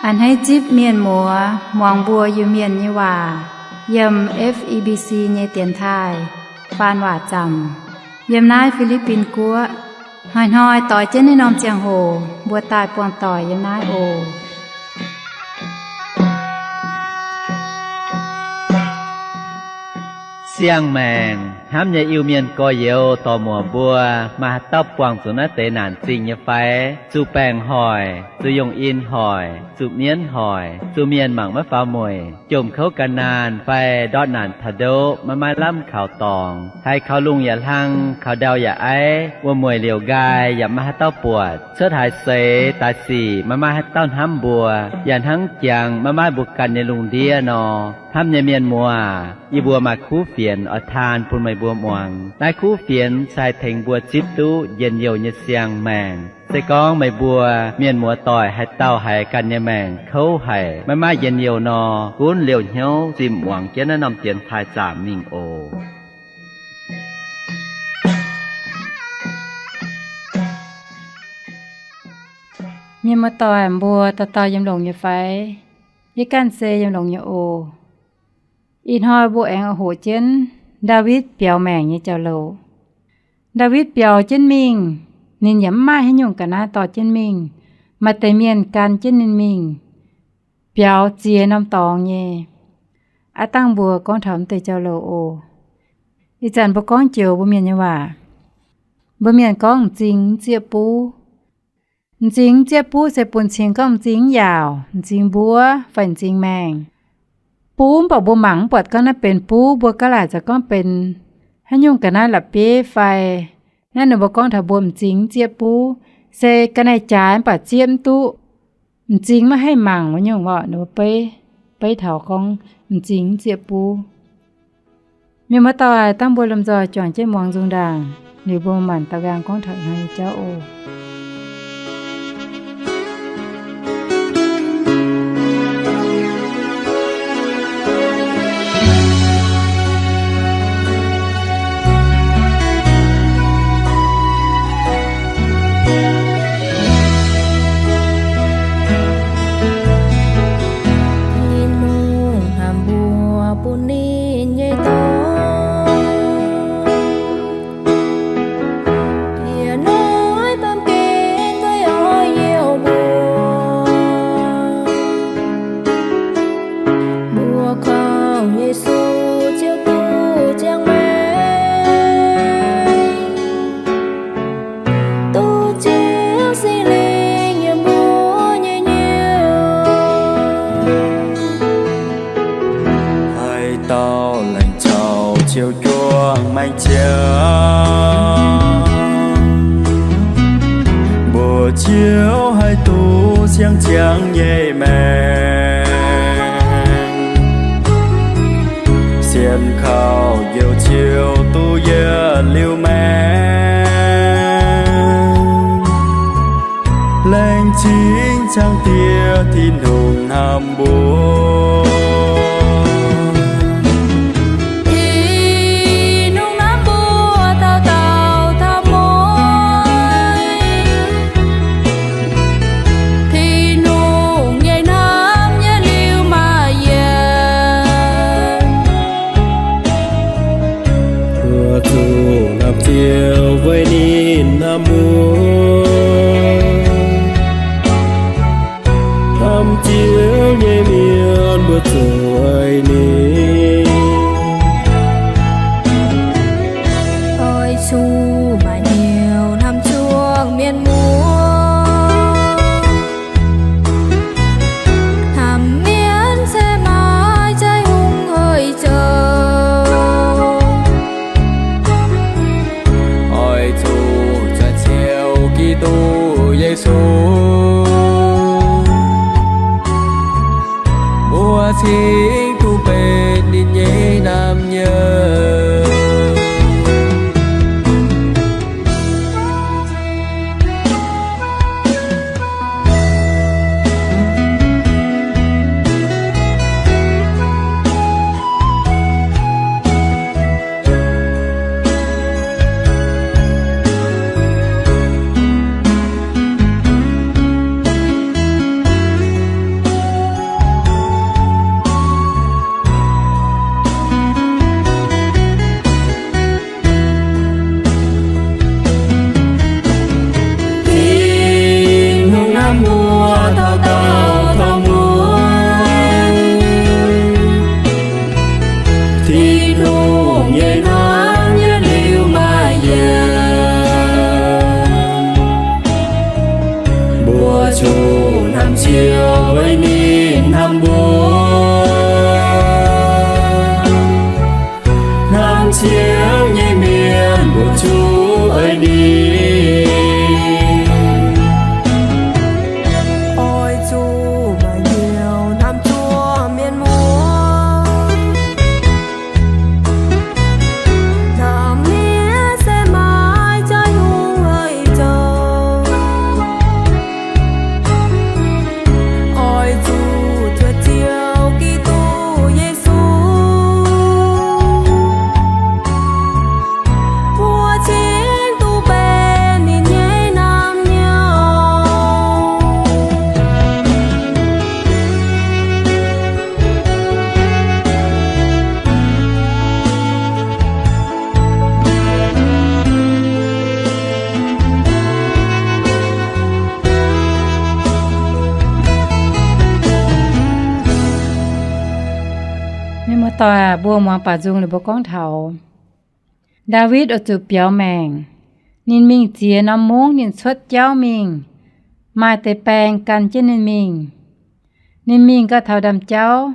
A'hneiv zipv mienh muoz muangx mbuo Iu-Mienh nyei waac yiem F E B C nyei dienx taaih faan waac zaamc yiem naaiv Fi^li^bin Guoqv. Hnoi-hnoi doix jienv naaiv norm ziangh hoc mbuo daaih buangh doic yiem naaiv oc. Siang-maengc hnamv nyei Iu-Mienh gorx-youz dorc-muoc mbuo, maaih haaix dauh buangh zuqc naaiv deix naanc zingh nyei fai? Zuqc baengc hoic, zuqc yongh in hoic, zuqc mienv hoic, zuqc mienh mangc maiv faaux mueic, jomc kouv gan naanh fai ndortv naanc taux ndoqv maiv maaih lamh kaux dorngx, haiz kaux lungh yaac hlang, kaux ndau yaac aiv, wuom-mueic liouc nqaai yaac maiv maaih haaix dauh buatc, cuotv haaix seix daaih sic maiv maaih haaix dauh hnamv mbuo, yaac hnangv jangx maiv maaih mbuo ganh nyei lungh ndiev nor. Hnamv nyei mienh muoz, yie mbuo maaih kuv fienx oix taan bun meih mbuo muangx. Naaiv kuv fienx se haih tengx mbuo zipv duqv njien-youh nyei siang-maengc. Se gorngv meih mbuo mienh muoz doic haaix dauh haiz ganh nyei maengc kouv haic, maiv maaih njien-youh nor, gunv liouh hnyouv zimh muangx jienv naaiv norm dienx taaih zaamc mingh oc. Mienh muoz doic mbuo dauh dauh yiem longx nyei fai? Yie ganh se yiem longx nyei oc. Ih hnoi mbuo aengx oix hoqc jienv Ndaawitv biaux maengc nyei jauv-louc. Ndaawitv biaux jienv mingh, ninh yaac mv maaih haaix nyungc ga'naaiv dorh jienv mingh. Maaih deix mienh gan jienv ninh mingh biaux ziex norm dorngx nyei. Aav dangh mbuo gorngv taux mv deix jauv-louc oc. Ih zanc mbuo gorngv joux mbuo mienh nyei waac. Mbuo mienh gorngv m'zing mv zieqv buv. M'zing mv zieqv buv se bun cing gorngv m'zing mv yaauc, m'zing mbuov fai m'zing maengh. Buv mv baac mbuo mangc mv buatc gorngv naaiv benx buv, mbuo gaav laaic ziouc gorngv benx haaix nyungc ga'naaiv la'bieiv fai. Naaiv ninh mbuo gorngv taux mbuo m'zing mv zieqv buv, se ga'naaiv jaaix mv baac zieqv mv duqv. M'zing maiv haih mangc wuov nyungc orqc, ninh mbuo beiv, beiv taux gorngv m'zing mv zieqv buv. Mienh muoz doic, dangh mbuo lomh nzoih juangc jienv muangx nzung ndaangc, liuz mbuo maanc da'nqaang gorngv taux ih hnoi nyei jauv oc. Tin-Hungh hnamv mbuo bun ninh nyei dorn, yie naaiv baamh gen nzauh oix youh mbuo. Mbuo kangv Yesu Ziouv duqv ziangh maengc, duqv Ziouv Singx Lingh yiem mbuo nyei nyouz. Haaix dauh laengz caux Ziouv juangc maengc ziangx, mbuo Ziouv haih duqv siang-ziangx nyei maengc. Sienx kaux Njoux Ziouv duqv yietc liuz maengc. Laengz zingh Zaangc Diex Tin-Hungh hnamv mbuo. Tin-Hungh hnamv mbuo dauh dauh taux mueiz. Tin-Hungh nyei hnamv yietc liuz maaih yienc. Mbuo zuqc hnamv Ziouv weic ninh hnamv mbuo. Hnamv Ziouv nyei mienh mbuo zuqc ei ninh. Oix zuqc maaih hnyouv hnamv zuangx mienh muoz. Hnamv mienh se maaih Ziouv Hungh hec zoux. Oix zuqc zanc Ziouv Giduc Yesu, mbuo cingx duqv benx ninh nyei naamh nyouz. Mienh muoz-doic aac, mbuo muangx baac nzung liuz mbuo gorngv taux Ndaawitv oix zuqc biaux maengc. Ninh mingh ziex norm mungv, ninh cuotv jauv mingh, maaih deix baeng gan jienv ninh mingh. Ninh mingh gau taux ndaamv-jauv,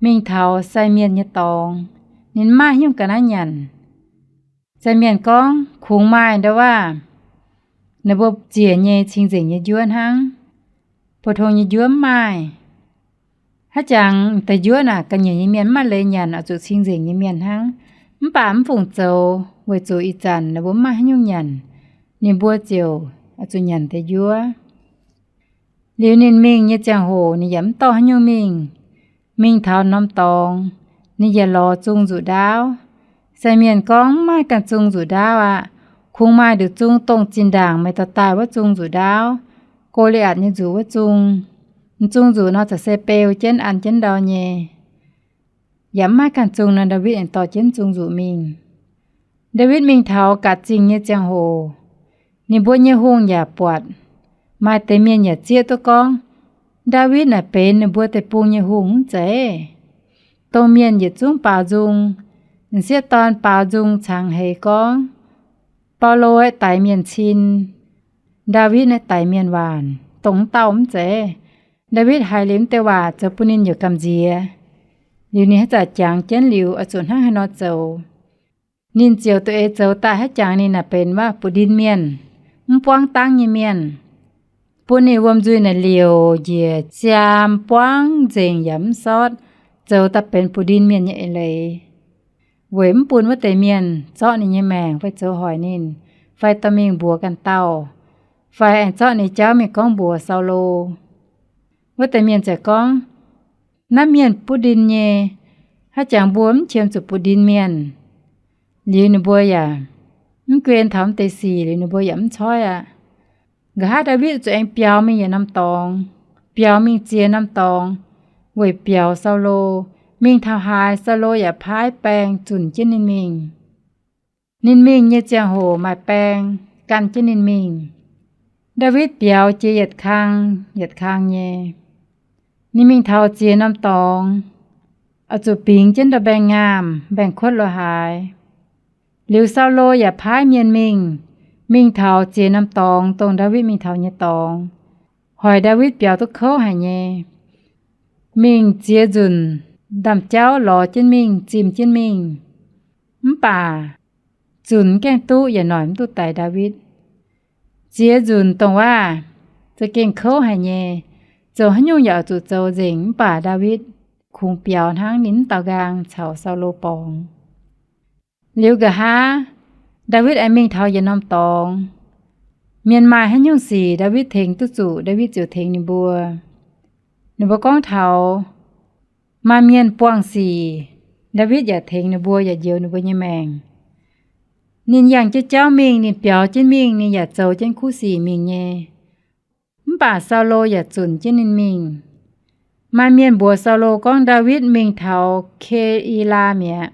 mingh taux sai mienh nyei dorngx. Ninh mv maaih haaix nyungc ga'naaiv nyanc. Sai mienh gorngv, Kungx maaih ndau waav, ninh mbuo ziec nyei cing-nzengc nyei njuov hnangv. Pou-tong nyei njuov mv maaih. Haaix jangx deix njuov naaic ga'nyiec nyei mienh mv maaih leiz nyanc, oix zuqc cing-nzengc nyei mienh hnangv. Mv baac mv fungc zoux, weic zuqc ih zanc ninh mbuo mv maaih haaix nyungc nyanc, ninh mbuo ziouc oix zuqc nyanc deix njuov. Liuz ninh mingh nyei ziangh hoc ninh yaac mv dorh haaix nyungc mingh. Mingh taux norm dorngx, ninh yaac lorz zung nzuqc ndaauv. Sai mienh gorngv, Mv maaih ganh zung nzuqc ndaauv aqv. Kungx maaih nduqc zung dongh zinh ndaangc meih dorh daaih wuov zung nzuqc ndaauv, Go^li^aatc nyei nzuqc wuov zung. M'zung nzuqc nor za'gengh se beu jienv an jienv ndau nyei. Yaac mv maaih ganh zung nor, Ndaawitv aengx dorh jienv zung nzuqc mingh. Ndaawitv mingh taux gaax zingh nyei ziangh hoc, ninh mbuo nyei hungh yaac buatc. Maaih deix mienh yaac zieqv duqv gorngv, Ndaawitv naaic benx ninh mbuo deic-bung nyei hungh mv zeiz? Dongh mienh yietc zungv baaux nzung, m'sieqv dorn baaux nzung cangx heix gorngv, Baulo aeqv, daix mienh cin, Ndaawitv naaiv daix mienh waanc, dongh mv dauh mv zeiz? Ndaawitv haiz liuz mv deix waac zoux bun ninh yaac gamh nziex. Liuz ninh haaix zanc jangx jienv liuz oix zuqc hnangv haaix nor zoux, ninh ziouc duqv eix zoux daaih haaix jangx ninh naaic benx waac buoz-ndin mienh, mv buangv dangv nyei mienh, bun ninh wuom nzuih naaic liouc njiec siaam buangv nzengc yaac mv sortv, zoux daaih benx buoz-ndin mienh nyei eix leiz, weic mv bun wuov deix mienh zorqv ninh nyei maengc fai zoux hoic ninh, fai dorh mingh mbuox ganh dauh, fai aengx zorqv ninh jauv mingh gorngv mbuox Saulo. Wuov deix mienh ziouc gorngv, Naaiv mienh buv ndin nyei, haaix jangx mbuo mv qiemx zuqc buoz-ndin mienh? Liuz ninh mbuo yaac mv guen taux mv deix sic, liuz ninh mbuo yaac mv coiv aqv. Nqa'haav Ndaawitv zuqc aengx biaux mingh yietc norm dorngx, biaux mingh ziex norm dorngx, weic biaux Saulo. Mingh taux haaix, Saulo yaac paaiv baeng zunc jienv ninh mingh. Ninh mingh nyei ziangh hoc maaih baeng gan jienv ninh mingh. Ndaawitv biaux jiex yietc kang yietc kang nyei. Ninh mingh taux ziex norm dorngx, oix zuqc bingx jienv ndau mbaengx-ngaamh, mbaengx-kuotv lo haaix. Liuz Saulo yaac paaiv mienh mingh, mingh taux ziex norm dorngx dongh Ndaawitv mingh taux nyei dorngx, hoic Ndaawitv biaux duqv kouv haic nyei. Mingh ziex nzunc, ndaamv-jauv lorz jienv mingh, zimh jienv mingh. Mv baac zunc mv gaengh duqv yaac noic mv duqv daix Ndaawitv. Ziex nzunc dongh waac za'gengh kouv haic nyei, zoux haaix nyungc yaac oix zuqc zoux nzengc, mv baac Ndaawitv kungx biaux hnangv, ninh mv daux nqaang caux Saulo borngz. Liuz nqa'haav Ndaawitv aengx mingh taux yietc norm dorngx. Mienh maaih haaix nyungc sic Ndaawitv tengx duqv zuqc, Ndaawitv ziouc tengx ninh mbuo. Ninh mbuo gorngv taux maaih mienh buangh sic, Ndaawitv yaac tengx ninh mbuo, yaac njoux ninh mbuo nyei maengc. Ninh yangh jienv jauv mingh, ninh biaux jienv mingh, ninh yaac zoux jienv kuv sic mingh nyei. Mv baac Saulo yaac zunc jienv ninh mingh. Maaih mienh mbuox Saulo gorngv Ndaawitv mingh taux Ke^i^laa mi'aqv.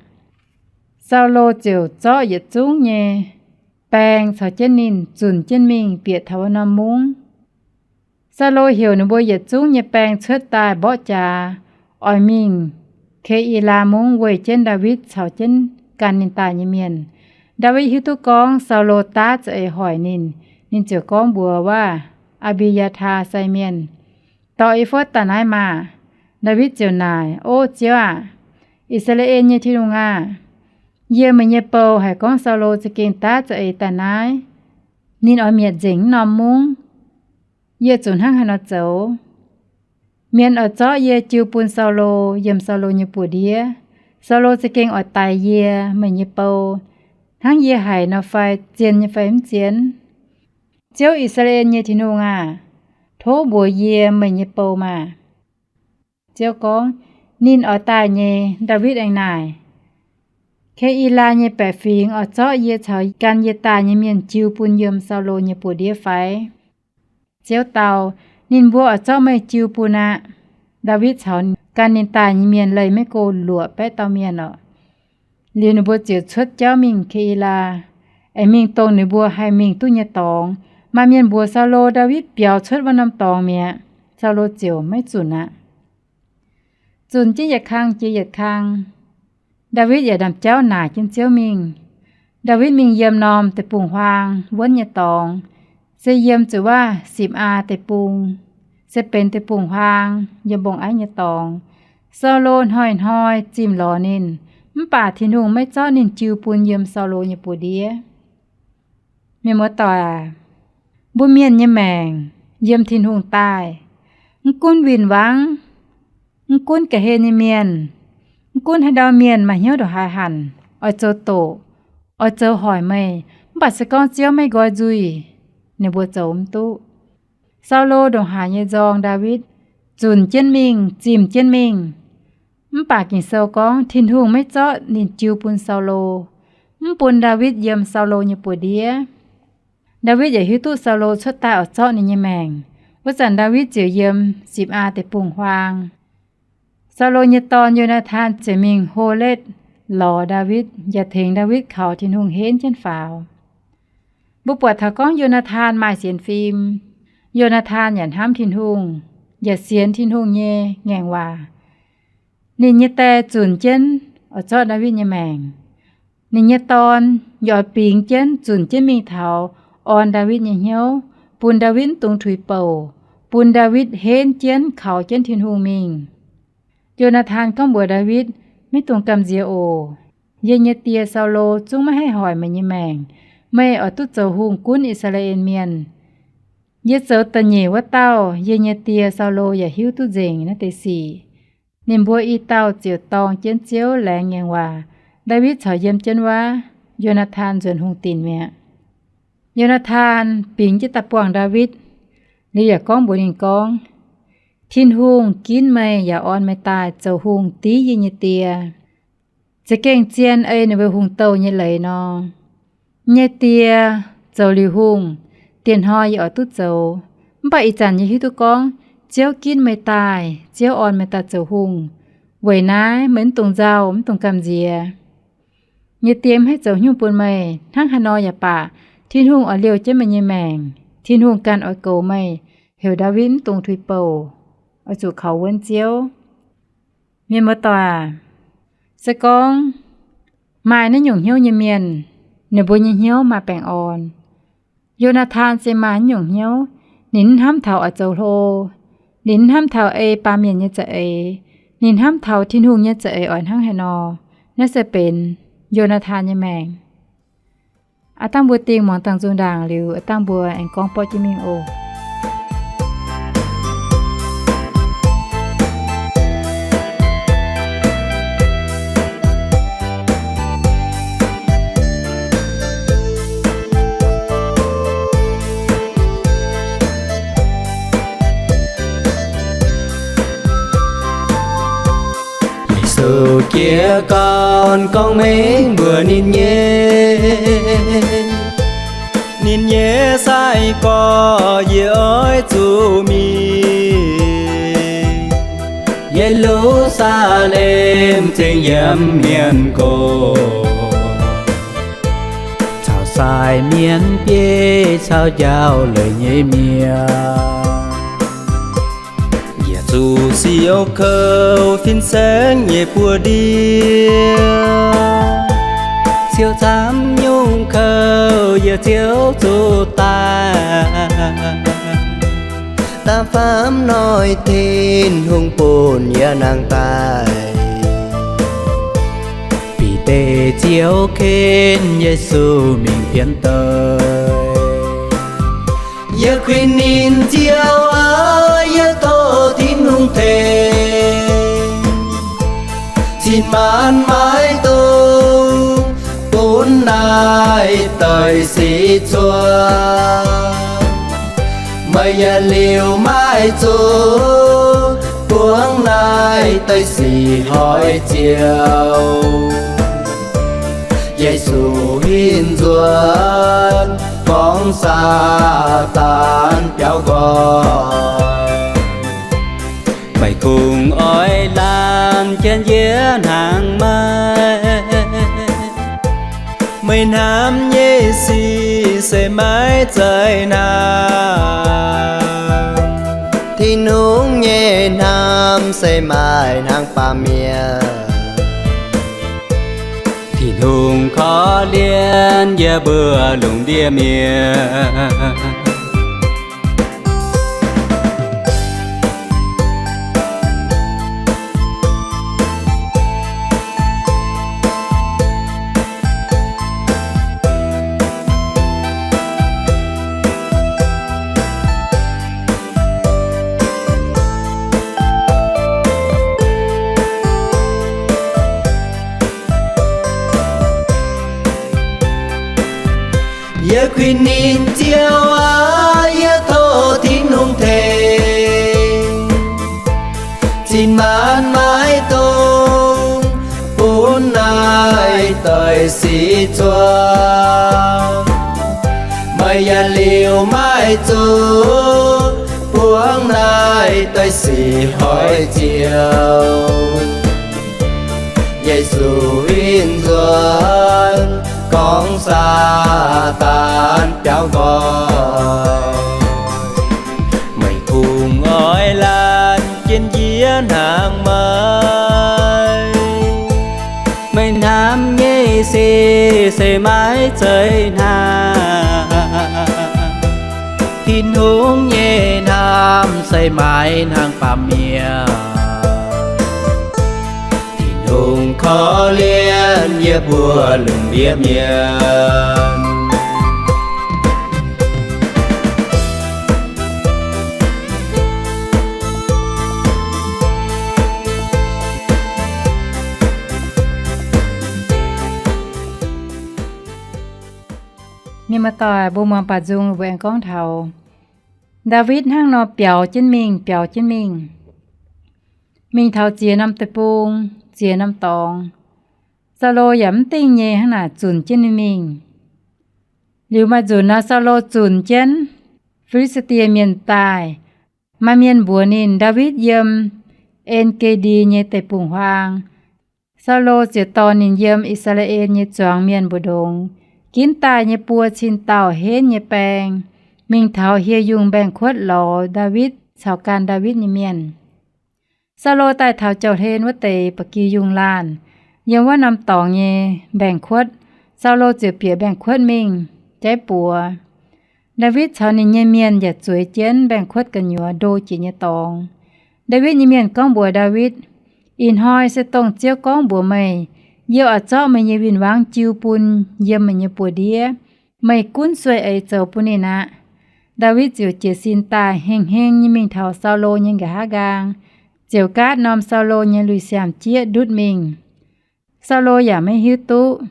Saulo ziouc zorqv yietc zungv nyei baeng caux jienv ninh zunc jienv mingh bieqc taux wuov norm mungv. Saulo heuc ninh mbuo yietc zungv nyei baeng cuotv daaih mborqv jaax, oix mingh Ke^i^laa Mungv weih jienv Ndaawitv caux jienv gan ninh daaih nyei mienh. Ndaawitv hiuv duqv gorngv Saulo daav za'eix hoic ninh, ninh ziouc gorngv mbuox waac Aa^mbi^yaa^taa sai mienh, Dorh e^fotv daaih naaiv maah! Ndaawitv ziouc naaic, O Ziouv aac, I^saa^laa^en nyei Tin-Hungh aah! Yie meih nyei bou haiz gorngv Saulo za'gengh daav za'eix daaih naaiv. Ninh oix mietc nzengc wuov norm mungv. Yie zuqc hnangv haaix nor zoux? Mienh oix zorqv yie jiu bun Saulo yiem Saulo nyei buoz-ndiev. Saulo za'gengh oix daix yie, meih nyei bou, hnangv yie haic nor fai, zien nyei fai mv zien? Ziouv, I^saa^laa^en nyei Tin-Hungh aah! Tov mbuox yie meih nyei bou maah! Ziouv gorngv, Ninh oix daaih nyei. Ndaawitv aengx naaic, Ke^i^laa nyei baeqc fingx oix zorqv yie caux gan yie daaih nyei mienh jiu bun yiem Saulo nyei buoz-ndiev fai? Ziouv dau, Ninh mbuo oix zorqv meih jiu bun aqv. Ndaawitv caux gan ninh daaih nyei mienh leih maiv go luoqc baeqv dauh mienh orqc. Liuz ninh mbuo ziouc cuotv jauv mingh Ke^i^laa, aengx mingh dongh ninh mbuo haih mingh duqv nyei dorngx. Maaih mienh mbuox Saulo, Ndaawitv biaux cuotv wuov norm dorngx mi'aqv. Saulo ziouc maiv zunc aqv. Zunc jienv yietc kang jiex yietc kang. Ndaawitv yaac ndaamv-jauv naaic jienv Ziouv mingh. Ndaawitv mingh yiem norm deic-bung-huaang wuonv nyei dorngx, se yiem zuqc waac Sipc^aa Deic-Bung, se benx deic-bung-huaang yiem mbong-aiv nyei dorngx. Saulo hnoi-hnoi zimh lorz ninh, mv baac Tin-Hungh maiv zorqv ninh jiu bun yiem Saulo nyei buoz-ndiev. Mienh muoz-doic aac, mbuo mienh nyei maengc yiem Tin-Hungh daaih, mv gunv win-wangv, mv gunv ga'hlen nyei mienh, mv gunv haaix ndau mienh maaih hnyouv ndongc haaix hanc oix zoux doqc, oix zoux hoic meih, mv baac se gorngv Ziouv maiv nqoi nzuih, ninh mbuo zoux mv duqv. Saulo ndongc haaix nyei nzorng Ndaawitv zunc jienv mingh, zimh jienv mingh. Mv baac Ging-Sou gorngv Tin-Hungh maiv zorqv ninh jiu bun Saulo, mv bun Ndaawitv yiem Saulo nyei buoz-ndiev. Ndaawitv yaac hiuv duqv Saulo cuotv daaih oix zorqv ninh nyei maengc. Wuov zanc Ndaawitv ziouc yiem Sipc^aa Deic-Bung-Huaang. Saulo nyei dorn, Yo^naa^tan, ziouc mingh Holetv lorz Ndaawitv, yaac tengx Ndaawitv kaux Tin-Hungh henv jienv faaux. Mbuo buatc taux gorngv Yo^naa^tan maaih sienx fim, Yo^naa^tan yaac hnamv Tin-Hungh, yaac sienx Tin-Hungh nyei ngaengc waac. Ninh nyei die zunc jienv oix zorqv Ndaawitv nyei maengc. Ninh nyei dorn yaac oix bingx jienv zunc jienv mingh taux orn Ndaawitv nyei hnyouv, bun Ndaawitv mv dungx tuix bouc, bun Ndaawitv henv jienv kaux jienv Tin-Hungh mingh. Yo^naa^tan gorngv mbuox Ndaawitv, Maiv dungx gamh nziex oc. Yie nyei die, Saulo, zungv maiv haih hoic meih nyei maengc. Meih oix duqv zoux hungh gunv I^saa^laa^en Mienh. Yie zoux da'nyeic wuov dauh, yie nyei die, Saulo, yaac hiuv duqv nzengc naaiv deix sic. Ninh mbuo i dauh ziouc dorng jienv Ziouv laengz ngaengc waac. Ndaawitv corc yiem jienv waac, Yo^naa^tan nzuonx hungh dinc mi'aqv. Yo^naa^tan bingx jienv daaih buangh Ndaawitv. Liuz yaac gorngv mbuox ninh gorngv, Tin-Hungh ginv meih yaac orn meih daaih zoux hungh div yie nyei die. Za'gengh zien ei ninh mbuo hungh douh nyei leiz nor. Nyei die zoux liuz hungh, dieh hnoi yie oix duqv zoux. Mv baac ih zanc yie hiuv duqv gorngv Ziouv ginv meih daaih, Ziouv orn meih daaih zoux hungh. Weic naaiv meih mv dungx nzauh, mv dungx gamh nziex. Nyei die mv haih zoux haaix nyungc bun meih. Hnangv haaix nor yaac baac, Tin-Hungh oix liouh jienv meih nyei maengc. Tin-Hungh ganh oix goux meih, heuc Ndaawitv mv dungx tuix bouc, oix zuqc kaux wuonv Ziouv. Mienh muoz-doic, se gorngv maaih naaiv nyungc hnyouv nyei mienh, ninh mbuo nyei hnyouv maaih baengh orn. Yo^naa^tan se maaih naaiv nyungc hnyouv. Ninh mv hnamv taux oix zoux hlo. Ninh mv hnamv taux ei baamh mienh nyei za'eix. Ninh hnamv taux Tin-Hungh nyei za'eix oix hnangv haaix nor. Naaiv se benx Yo^naa^tan nyei maengc. Aav dangh mbuo dingh muangx dangh nzung ndaangc liuz, aav dangh mbuo aengx gorngv borqv jienv mingh oc. Yesu jiez gorn gorngv mengh mbuox ninh nyei, ninh nyei sai-gorx yie oix zuqc mingh Ye^lu^saa^lem ceng yiem mienh gox, caux sai mienh biei caux njaaux leiz nyei mienh. Yie zuqc siou kouv fin-saeng nyei buoz-ndiev, siou camv nyungc kouv yie ziouc zuqc daaih. Da'faam hnoi Tin-Hungh bun yie nangh daaih, Bide ziouc ken Yesu mingh pienx douc. Yie kuinx ninh Ziouv aac, yie tov Tin-Hungh tengx, cin maanc maiv dungx gunv naaiv daaih sic cuotv. Meih yietc liuz maiv zuqc buangv naaiv daaih sic hoic ziouc. Yesu hinc nzuonx gorngv Saadaan biaux nqoi. Meih kungx oix laanh jienv yie hnangv maiv? Meih hnamv nyei sic se maiv zeiz hnangv. Tin-Hungh nyei hnamv se maaih hnangv baamh mienh. Korv-lienh yie mbuo lungh ndiev mienh. Yie kuinx ninh Ziouv aac, yie tov Tin-Hungh tengx, cin-maanc maiv dungx bun naaiv deix sic zuov. Meih yaac liuz maiv zuqc buangv naaiv deix sic hoic ziouc. Yesu win nzuonx gorngv Saadaan biauv nqoi. Meih kungx oix laanh jienv yie hnangv maiv. Meih hnamv nyei sic se maiv zeiz hnangv. Tin-Hungh nyei hnamv se maiv hnangv baamh mienh. Tin-Hungh korv-lienh yie mbuo lungh ndiev mienh. Mienh muoz-doic, mbuo muangx baac nzung mbuo aengx gorngv taux Ndaawitv hnangv nor biaux jienv mingh, biaux jienv mingh. Mingh taux ziex norm deic-bung, ziex norm dorngx, Saulo yaac mv dingh nyei hnangv naaic zunc jienv ninh mingh. Liuz maaih nzunc nor, Saulo zunc jienv Fi^li^saa^die Mienh daaih. Maaih mienh mbuox ninh, Ndaawitv yiem En^ge^ndi nyei deic-bung-huaang. Saulo ziouc dorh ninh yiem I^saa^laa^en nyei zuangx mienh mbu'ndongx ginv daaih nyei buo cin dauh henv nyei baeng, mingh taux hieh yungh mbaengx-kuotv lorz Ndaawitv caux gan Ndaawitv nyei mienh. Saulo daaih taux jauv-hlen wuov deix ba'gi yungh laanh, yiem wuov norm dorngx nyei mbaengx-kuotv. Saulo ziouc bieqc mbaengx-kuotv mingh jaiv buoz. Ndaawitv caux ninh nyei mienh yaac zueiz jienv mbaengx-kuotv gu'nyuoz ndo jiex nyei dorngx. Ndaawitv nyei mienh gorngv mbuox Ndaawitv, Ih hnoi se dongh Ziouv gorngv mbuox meih, Yie oix zorqv meih nyei win-wangv jiu bun yiem meih nyei buoz-ndiev. Meih gunv sueih eix zoux bun ninh aqv. Ndaawitv ziouc jiez sin daaih heng-heng nyei mingh taux Saulo nyei nqa'haav nqaang, ziouc gaatv norm Saulo nyei lui-siam-jieqv ndutv mingh. Saulo yaac maiv hiuv duqv.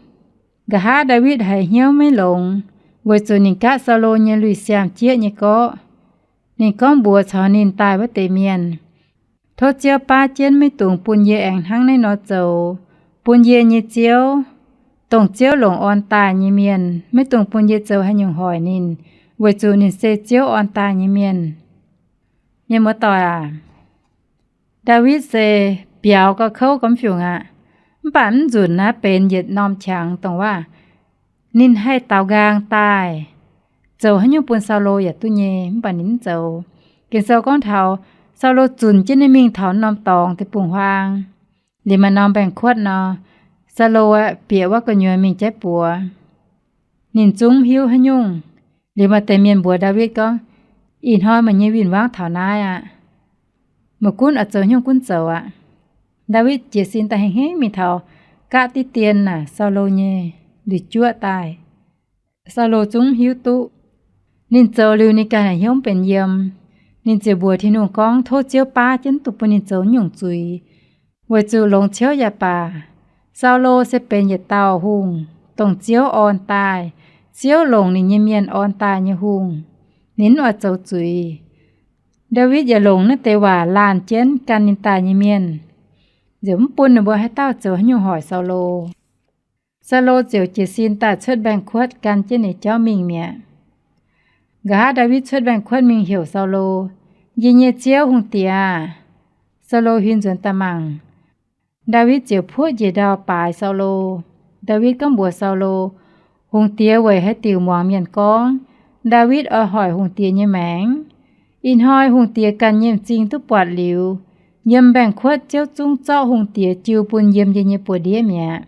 Nqa'haav Ndaawitv haiz hnyouv maiv longx, weic zuqc ninh gaatv Saulo nyei lui-siam-jieqv nyei gorqv. Ninh gorngv mbuox caux ninh daaih wuov deix mienh, Tov Ziouv baav jienv maiv dungx bun yie aengx hnangv naaiv nor zoux. Bun yie nyei ziouv, dongh Ziouv longc orn daaih nyei mienh, maiv dungx bun yie zoux haaix nyungc hoic ninh, weic zuqc ninh se Ziouv orn daaih nyei mienh. Mienh muoz-doic aac, Ndaawitv se biaux gauh kouv gauh mv fiungc aqv. Mv baac mv nzunc naaiv benx yietc norm qangx dongh waac ninh haih daaux nqaang daaih zoux haaix nyungc bun Saulo yaac duqv nyei, mv baac ninh mv zoux. Ging-Sou gorngv taux Saulo zunc jienv ninh mingh taux norm dorngx deic-bung-huaang, liemh maaih norm mbaengx-kuotv nor, Saulo aeqv, bieqc wuov gu'nyuoz mingh jaiv buoz. Ninh zungv mv hiuv haaix nyungc. Liuz maaih deix mienh mbuox Ndaawitv gorngv, Ih hnoi meih nyei win-wangv taux naaiv aqv. Meih gunv oix zoux haaix nyungc gunv zoux aqv. Ndaawitv jiez sin daaih hengx-hengx mingh taux gaatv diqv dien naaic Saulo nyei lui-juoqv daaih. Saulo zungv mv hiuv duqv. Ninh zoux liuz ninh ganh hnyouv mv benx yiem. Ninh ziouc mbuox Tin-Hungh gorngv tov Ziouv baav jienv duqv bun ninh zoux nyungc zuiz. Weic zuqc longx ciouv yaac baac, Saulo se benx yietc dauh hungh, dongh Ziouv orn daaih. Ziouv longc ninh nyei mienh orn daaih nyei hungh. Ninh mv oix zoux zuiz. Ndaawitv yaac longc naaiv deix waac laanh jienv gan ninh daaih nyei mienh, ziouc mv bun ninh mbuo haaix dauh zoux haaix nyungc hoic Saulo. Saulo ziouc jiez sin daaih cuotv mbaengx-kuotv gan jienv ninh jauv mingh mi'aqv. Nqa'haav Ndaawitv cuotv mbaengx-kuotv mingh heuc Saulo, Yie nyei ziouv, hungh diex aah! Saulo huin nzuonx daaih mangc. Ndaawitv ziouc puoqv njiec ndau baaix Saulo. Ndaawitv gorngv mbuox Saulo, Hungh diex weic haaix diuc muangx mienh gorngv? Ndaawitv oix hoic hungh diex nyei maengc. Ih hnoi hungh diex ganh nyei m'zing duqv buatc liuz, yiem mbaengx-kuotv Ziouv zungv zorqv hungh diex jiu bun yiem yie nyei buoz-ndiev mi'aqv.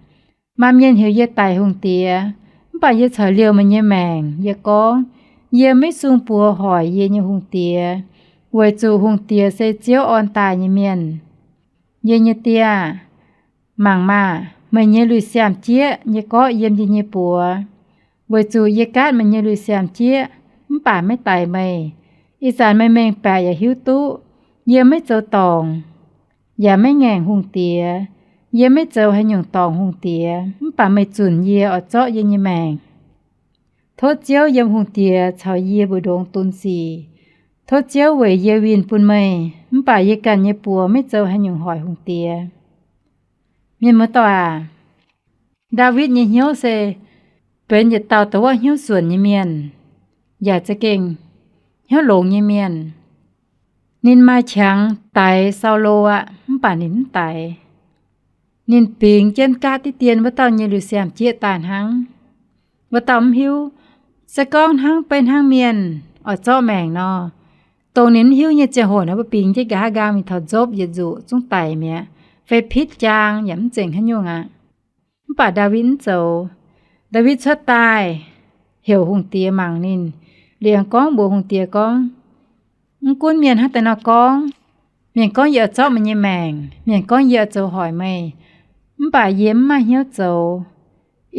Maaih mienh heuc yie daic hungh diex, mv baac yie corc liouh meih nyei maengc. Yie gorngv, yie maiv sung buoz hoic yie nyei hungh diex, weic zuqc hungh diex se Ziouv orn daaih nyei mienh. Yie nyei Die aah! Mangc maah! Meih nyei lui-siaam-jieqv nyei gorqv yiem yie nyei buoz, weic zuqc yie gaatv meih nyei lui-siaam-jieqv mv baac maiv daix meih. Ih zanc meih mengh baeqc yaac hiuv duqv yie maiv zoux dorngc yaac maiv ngaengc hungh diex. Yie maiv zoux haaix nyungc dorngc hungh diex, mv baac meih zunc yie oix zorqv yie nyei maengc. Tov Ziouv yiem hungh diex caux yie mbu'ndongx dunx sic. Tov Ziouv weic yie winh bun meih, mv baac yie ganh nyei buoz maiv zoux haaix nyungc hoic hungh diex. Mienh muoz-doic aac, Ndaawitv nyei hnyouv se benx yietc dauh dongh wuov hnyouv suonc nyei mienh, yaac za'gengh hnyouv longx nyei mienh. Ninh maaih qangx daix Saulo aqv, mv baac ninh mv daix. Ninh bingx jienv gaatv diqv dien wuov dauh nyei lui-siaam-jieqv daaih hnangv. Wuov dauh mv hiuv, se gorngv hnangv beiv hnangv mienh oix zorqv maengc nor, dongh ninh mv hiuv nyei ziangh hoc nor, mbuo bingx jienv nqa'haav nqaang mingh taux nzopv yietc nzuqc zungv daic mi'aqv, fai pitv jaang yaac mv zengc haaix nyungc aqv. Mv baac Ndaawitv mv zoux. Ndaawitv cuotv daaih heuc hungh diex mangc ninh, liemh gorngv mbuox hungh diex gorngv, Mv gunv mienh hnangv deix nor gorngv, mienh gorngv yie oix zorqv meih nyei maengc, mienh gorngv yie oix zoux hoic meih, mv baac yie mv maaih hnyouv zoux.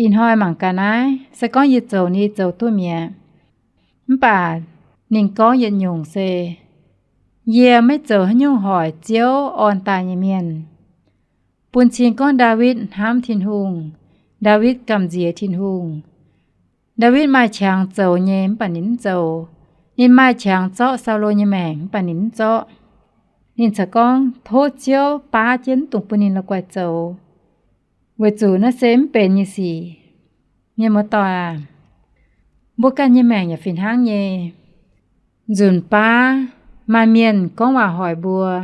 Ih hnoi mangc gaax naaiv, se gorngv yie zoux, ninh zoux duqv mi'aqv. Mv baac ninh gorngv yietc nyungc se, yie maiv zoux haaix nyungc hoic Ziouv orn daaih nyei mienh. Bun cing gorngv Ndaawitv hnamv Tin-Hungh, Ndaawitv gamh nziex Tin-Hungh. Ndaawitv maaih qangx zoux nyei, mv baac ninh mv zoux. Ninh maaih qangx zorqv Saulo nyei maengc, mv baac ninh mv zorqv. Ninh corc gorngv tov Ziouv baav jienv, mv dungx bun ninh la'guaih zoux, weic zuqc naaiv se mv benx nyei sic. Mienh muoz-doic aac, mbuo ganh nyei maengc yaac fih hnangv nyei. Nzunc baav maaih mienh gorngv waac hoic mbuo.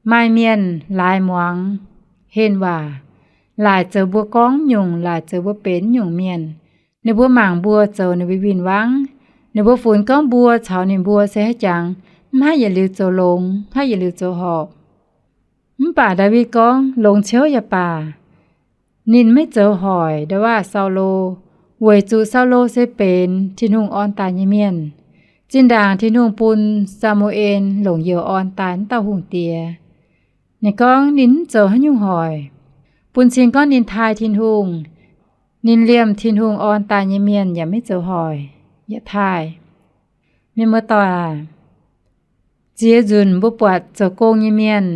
Maaih mienh laaix muangx, henh waac, laaic zoux mbuo gorngv nyungc, laaic zoux mbuo benx nyungc mienh. Ninh mbuo mangc mbuo zoux ninh mbuo win-wangv. Ninh mbuo funx gorngv mbuo caux ninh mbuo se haiv jangx, mv haih yietc liuz zoux longx, haih yietc liuz zoux horpc. Mv baac Ndaawitv gorngv, longx ciouv yaac baac, ninh maiv zoux hoic ndau-waav Saulo, weic zuqc Saulo se benx Tin-Hungh orn daaih nyei mienh. Zinh ndaangc Tin-Hungh bun Saa^mu^en longc youh orn daaih wuov dauh hungh diex, ninh gorngv ninh mv zoux haaix nyungc hoic. Bun cing gorngv ninh taaih Tin-Hungh, ninh liemh Tin-Hungh orn daaih nyei mienh yaac maiv zoux hoic, yaac taaih. Mienh muoz-doic aac, ziex nzunc mbuo buatc zoux gong nyei mienh,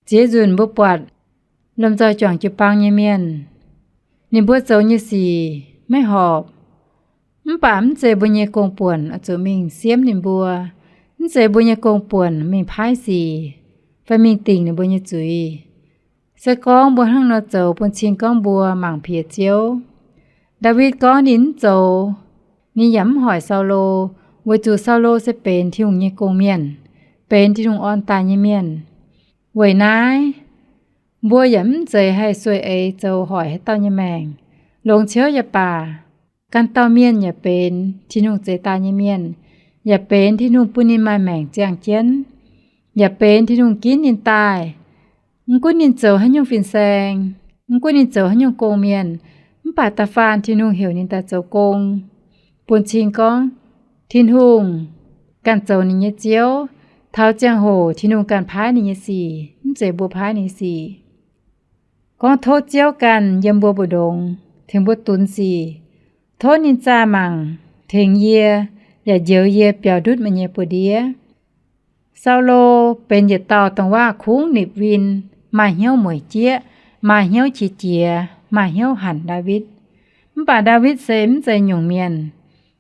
ziex nzunc mbuo buatc lomh nzoih juangc jiu-baang nyei mienh, ninh mbuo zoux nyei sic maiv horpc. Mv baac mv zeiz mbuo nyei gong-buonc oix zuqc mingh siemv ninh mbuo. Mv zeiz mbuo nyei gong-buonc mingh paaiv sic fai mingh dingc ninh mbuo nyei zuiz. Se gorngv mbuo hnangv nor zoux, bun cing gorngv mbuo mangc piex Ziouv. Ndaawitv gorngv ninh mv zoux, ninh yaac mv hoic Saulo, weic zuqc Saulo se benx Tin-Hungh nyei gong-mienh, benx Tin-Hungh orn daaih nyei mienh. Weic naaiv, mbuo yaac mv zeiz haih sueih eix zoux hoic haaix dauh nyei maengc. Longx ciouv yaac baac, ganh dauh mienh yaac benx Tin-Hungh zeix daaih nyei mienh, yaac benx Tin-Hungh bun ninh maaih maengc ziangh jienv, yaac benx Tin-Hungh ginv ninh daaih. Mv gunv ninh zoux haaix nyungc fin-saeng, mv gunv ninh zoux haaix nyungc gong-mienh, mv baac da'faanh Tin-Hungh heuc ninh daaih zoux gong. Bun cing gorngv, Tin-Hungh ganh zoux ninh nyei Ziouv. Taux ziangh hoc Tin-Hungh ganh paaiv ninh nyei sic, mv zeiz mbuo paaiv ninh sic. Gorngv tov Ziouv ganh yiem mbuo mbu'ndongx tengx mbuo dunx sic. Tov ninh zaah mangc tengx yie, yaac njoux yie biaux ndutv meih nyei buoz-ndiev. Saulo benx yietc dauh dongh waac kungx nipc win, maaih hnyouv mueic jieqv, maaih hnyouv qiex jiez, maaih hnyouv hanc Ndaawitv. Mv baac Ndaawitv se mv zeiz nyungc mienh.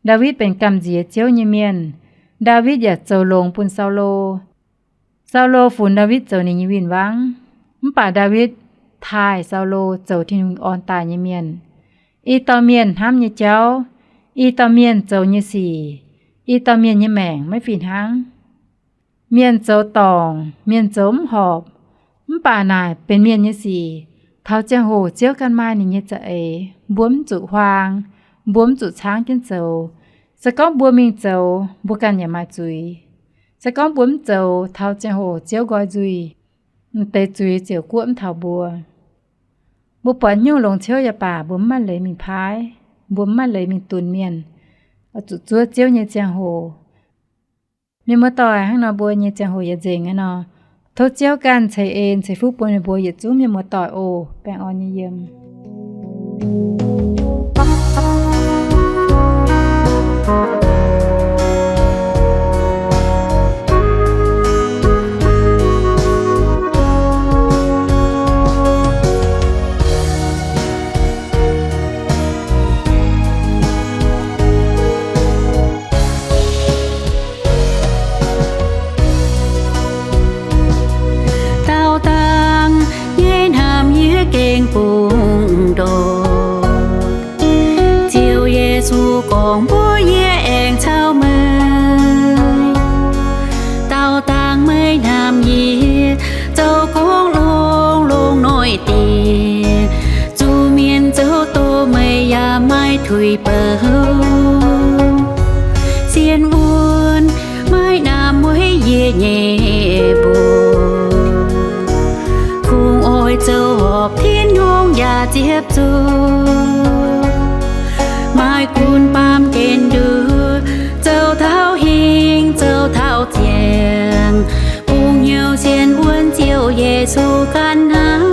Ndaawitv benx gamh nziex Ziouv nyei mienh. Ndaawitv yaac zoux longx bun Saulo. Saulo funx Ndaawitv zoux ninh nyei win-wangv. Mv baac Ndaawitv taaih Saulo zoux Tin-Hungh orn daaih nyei mienh. I dauh mienh hnamv nyei jauv, i dauh mienh zoux nyei sic, i dauh mienh nyei maengc maiv fih hnangv. Mienh zoux dorngc, mienh zoux mv horpc, mv baac naaic benx mienh nyei sic. Taux ziangh hoc Ziouv ganh maaih ninh nyei za'eix, mbuo mv zuqc huaang, mbuo mv zuqc caangv jienv zoux. Se gorngv mbuo mingh zoux, mbuo ganh yaac maaih zuiz. Se gorngv mbuo mv zoux, taux ziangh hoc Ziouv nqoi nzuih, m'deix zuiz ziouc guoqv mv taux mbuo. Mbuo buatc hnyouv longx ciouv yaac baac, mbuo mv maaih leiz mingh paaiv, mbuo mv maaih leiz mingh dunx mienh, oix zuqc zuov Ziouv nyei ziangh hoc. Mienh muoz-doic, hnangv nor mbuo nyei ziangh hoc yaac nzengc aqv nor. Tov Ziouv ganh ceix en ceix fuqv bun meih mbuo yietc zungv mienh muoz-doic oc. Baengh orn nyei yiem. Daauh dangh nyei hnamv yie gengh bungx ndortv. Ziouv Yesu gorngv mbuox yie aengx caux meih, daauh dangh meih hnamv yie, zoux gorngv longx-longx noic diex, zuqc mienh zoux doqc meih yaac maaih tuix bouc. Sienx wuonh maiv namx weic yie nyei mbuox, kungx oix zoux horpc Tin-Hungh yaac ziepc zuoqv. Maaih gunv baamh gen nduov, zoux taux hingh zoux taux ziangh, bungx hnyouv sienx wuonh Ziouv Yesu ganh hnangv.